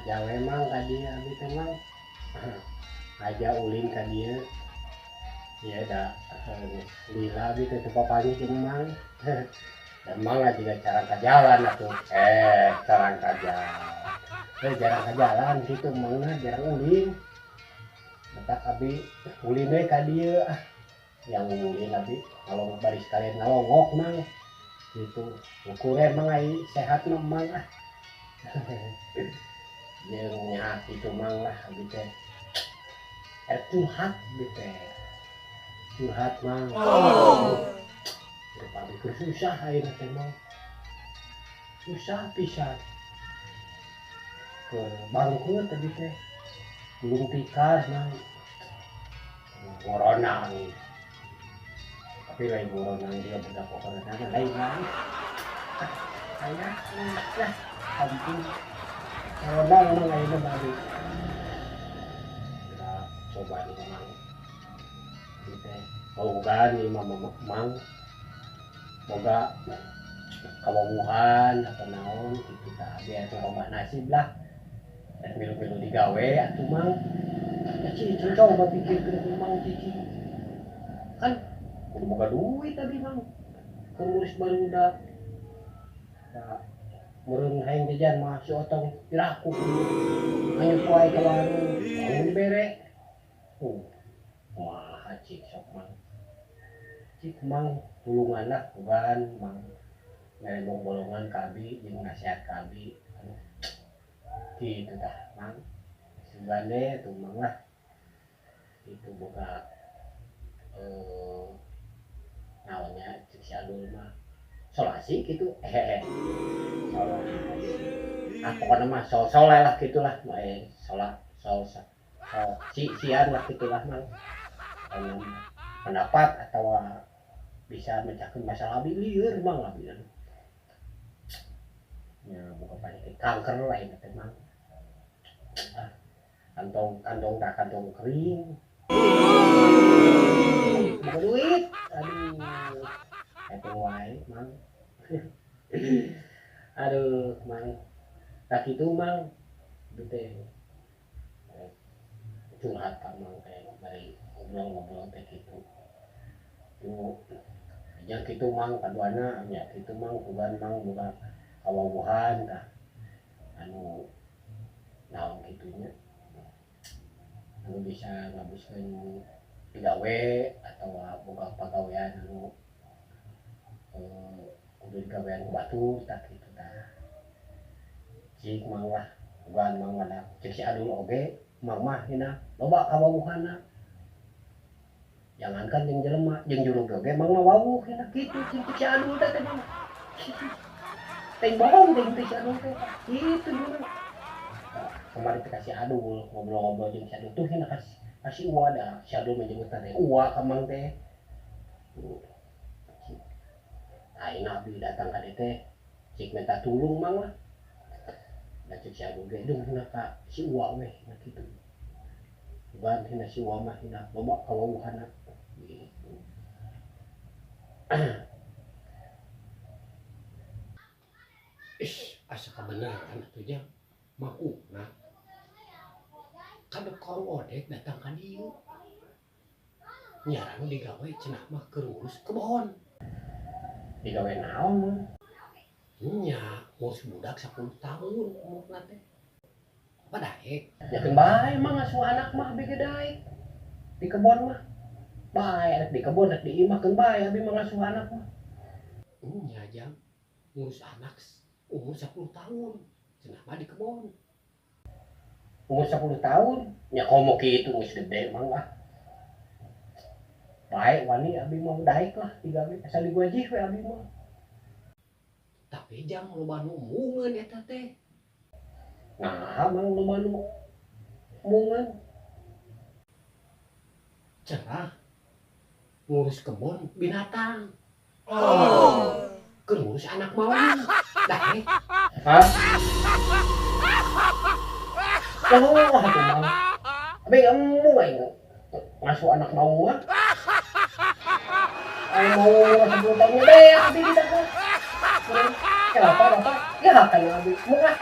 Ngaja we, Mang, ka dieu abi teh, Mang. Ngaja ulin ka dieu. Ieu da lila abi teh teu papanggih jeung Mang. Dan Mang juga jarang ka jalan atuh. Jarang ka jalan. Jarang ka jalan gitu Mang mah, jarang ulin. Matak abi ulin we ka dieu ah. Yang ulin abi kalau bari sekalian ngalongok, Mang. Gitu. Ukur emang ai sehat mah, Mang, ah. Jeung nya kitu, Mang, lah abi teh. Curhat abi teh. Curhat, Mang. Hidup abi keur susah ayeuna teh, Mang. Susah pisan. Keur bangkrut abi teh. Gulung tikar, Mang. Ngoronang. Tapi lain ngoronang juga budak ngoronang lain, Mang. Aya lah ampun. Ngoronang, Mang, ayeuna mah abi. Geura coba nih, Mang. Abi teh boga nih Mang. Boga kawawuhan atau naon kitu tah abi atuh robah nasib lah. Dan milu-milu digawe atuh, Mang. Ya cicing coba pikirkeun, Mang, cicing. Kan kudu boga duit abi, Mang. Keur ngurus barudak. Da meureun hayang jajan mah si Otong piraku hanyut wae ka warung, lamun dibere. Kumaha cik sok, Mang. Cik, Mang, tulungan lah bukan Mang mere bolongan ka abi jeung nasihat ka abi. Aduh. Kitu tah, Mang. Sugan tuh, Mang, lah. Itu boga naonnya cek si Adul mah solasi gitu, hehehe, solasi ah, pokoknya mah sol soleh lah gitulah, sola sol sol si sian lah gitulah, Mang. Anu, pendapat atau bisa mecahkan masalah abi lieur, Mang, abi ya bukan penyakit kanker lah ini teh, Mang. Ah, kantong kantong tak kantong kering bukan duit, aduh, itu wae, Mang. Aduh, Mang, tak itu, Mang, itu teh curhat ka Mang teh bari ngobrol-ngobrol teh gitu tuh nya kitu, Mang. Kaduana nya kitu, Mang, bukan Mang boga kawawuhan tah anu naon kitunya anu bisa ngabuskeun digawe atau boga pagawean anu kudu digawean ku batur tah kitu tah. Cik, Mang, lah bukan Mang ada cek si Adul oge Mang mah hina loba kawawuhanna, jangankan jeung jelema jeung jurug oge Mang mah wawuh hina kitu cik si Adul teh teh, Mang. Teh bohong teh si Adul teh kitu dulu. Kemarin teh kasih Adul ngobrol-ngobrol jeung si Adul tuh hina kasih kasih uwa dah si Adul menyebut teh uwa ka Mang teh. Ayeuna abdi datang ka dieu teh cik minta tulung, Mang, lah. Da cek si Adul ge deung hina ka si uwa we hina kitu. Bukan hina si uwa mah hina loba kawawuhanna gitu. Ih, asa kabeneran atuh jang. Makukna kada Kang Odek datang ka dieu. Nyarang digawe cenah mah keur ngurus kebon. Digawe naon, Mang? Nya, ngurus budak 10 tahun umurna teh. Apa daek? Ya keun bae, Mang, ngasuh anak mah abi ge daek. Di kebon mah. Bae rek di kebon rek di imah keun bae abi mah ngasuh anak mah. Nya jang, ngurus anak umur 10 tahun cenah mah di kebon. Umur 10 tahun, nya komo kitu geus gede, Mang, ah. Bae wani abi mah daek lah digawe asal digojih we abi mah. Tapi jang loba nu embungeun eta teh. Nah, Mang, loba nu embungeun. Cenah ngurus kebon binatang. Oh. Keur ngurus anak maung. Daek. Hah? Oh, atuh, Mang. Abi embung aing ngasuh anak maung mah. Aing mau 10 tahun ge abi di dagang. Kenapa, kenapa? Ya kan abi. Mung ah.